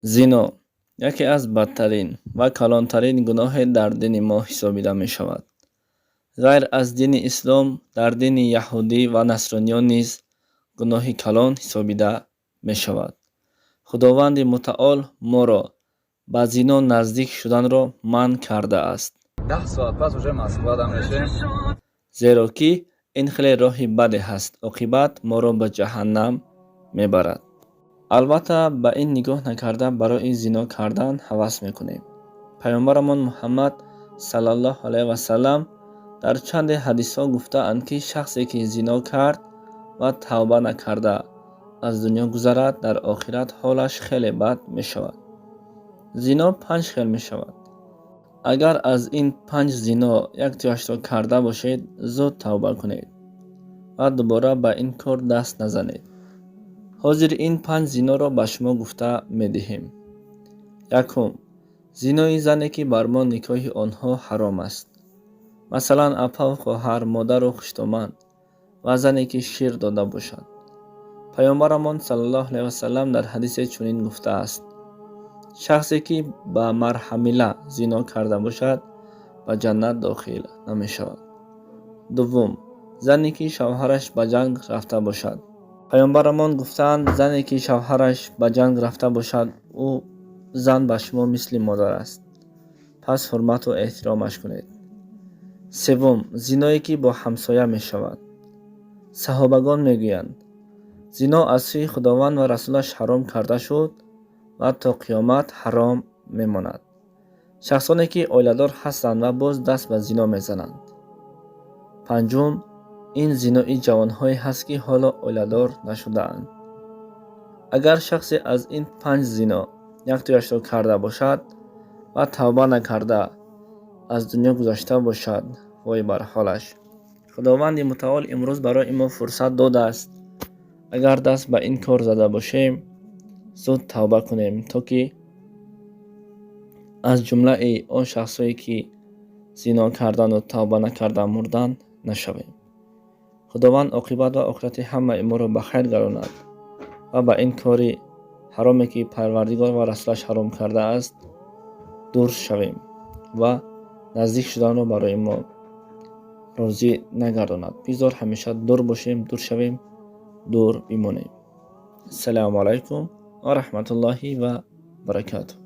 Зино яке аз бадтарин ва калонтарин гуноҳе дар дини мо ҳисобида мешавад. Ғайр аз дини ислом, дар дини яҳудӣ ва насрониён низ гуноҳи калон ҳисобида мешавад. Худованди мутаол моро ба зино наздик шуданро манъ кардааст. 10 соат пас уже Москвада мешем. Зеро ки ин хеле роҳи баде ҳаст, оқибат моро ба ҷаҳаннам мебарад. Албатта, ба ин нигоҳ накарда, барои зино кардан ҳавас мекунем. Паёмбарамон Муҳаммад саллаллоҳу алайҳи васаллам дар чанде ҳадисҳо гуфтаанд, ки шахсе ки зино кард ва тавба накарда аз дунё гузарад, дар охират ҳолаш хеле бад мешавад. Зино панҷ хел мешавад. Агар аз ин панҷ зино яктояшро карда бошед, зуд тавба кунед ва дубора ба ин кор даст назанед. Ҳозир ин панҷ зиноро ба шумо гуфта медиҳем. Якум: зинои зане, ки бар мо никоҳи онҳо ҳаром аст, масалан, апаву хоҳар, модару хуштоман ва зане, ки шир дода бошад. Паёмбарамон саллаллоҳу алайҳи васаллам дар ҳадисе чунин гуфтааст: «Шахсе ки ба марҳамила зино карда бошад, ба ҷаннат дохил намешавад». Дуввум: зане ки шавҳараш ба ҷанг рафта бошад. Паёмбарамон гуфтаанд: «Зане ки шавҳараш ба ҷанг рафта бошад, ӯ зан ба шумо мисли модар аст, пас ҳурмату эҳтиромаш кунед». Севум: зиное ки бо ҳамсоя мешавад. Саҳобагон мегӯянд: «Зино аз сӯи Худованд ва расулаш ҳаром карда шуд ва то қиёмат ҳаром мемонад». Шахсоне ки оиладор ҳастанд ва боз даст ба зино мезананд. Панҷум: ин зинои ҷавонҳое ҳаст, ки ҳоло оиладор нашудаанд. Агар шахсе аз ин панҷ зино яктояшро карда бошад ва тавба накарда аз дунё гузашта бошад, вой бар ҳолаш! Худованди мутаол имрӯз барои мо фурсат додааст. Агар даст ба ин кор зада бошем, зуд тавба кунем, то ки аз ҷумлаи он шахсҳое, ки зино карданду тавба накарда мурданд, нашавем. Худованд оқибат ва охирати ҳамаи моро ба хайр гардонад ва ба ин кори ҳароме, ки Парвардигор ва расулаш ҳаром кардааст, дур шавем ва наздик шуданро барои мо розӣ нагардонад. Бигзор ҳамеша дур бошем, дур шавем, дур бимонем. Ассалому алайкум ва раҳматуллоҳи ва баракатуҳ.